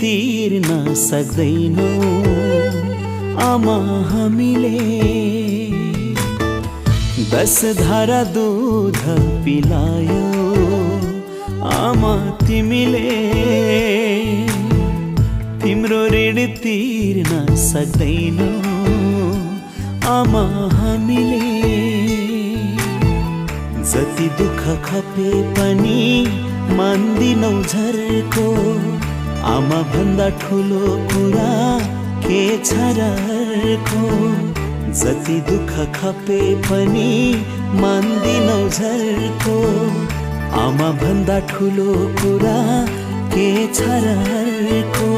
तिर्न सक्दैनौ आमा हामीले। 10 धारा दूध पिलायो आमा तिमीले, तिम्रो ऋण तिर्न सक्दैनौ आमा हामीले। जति दुःख खपे पनि मान्दिनौ झर्को, आमा भन्दा ठुलो कुरा के छ र अर्को। जति दुःख खपे पनि मान्दिनौ झर्को, आमा भन्दा ठुलो कुरा के छ र अर्को।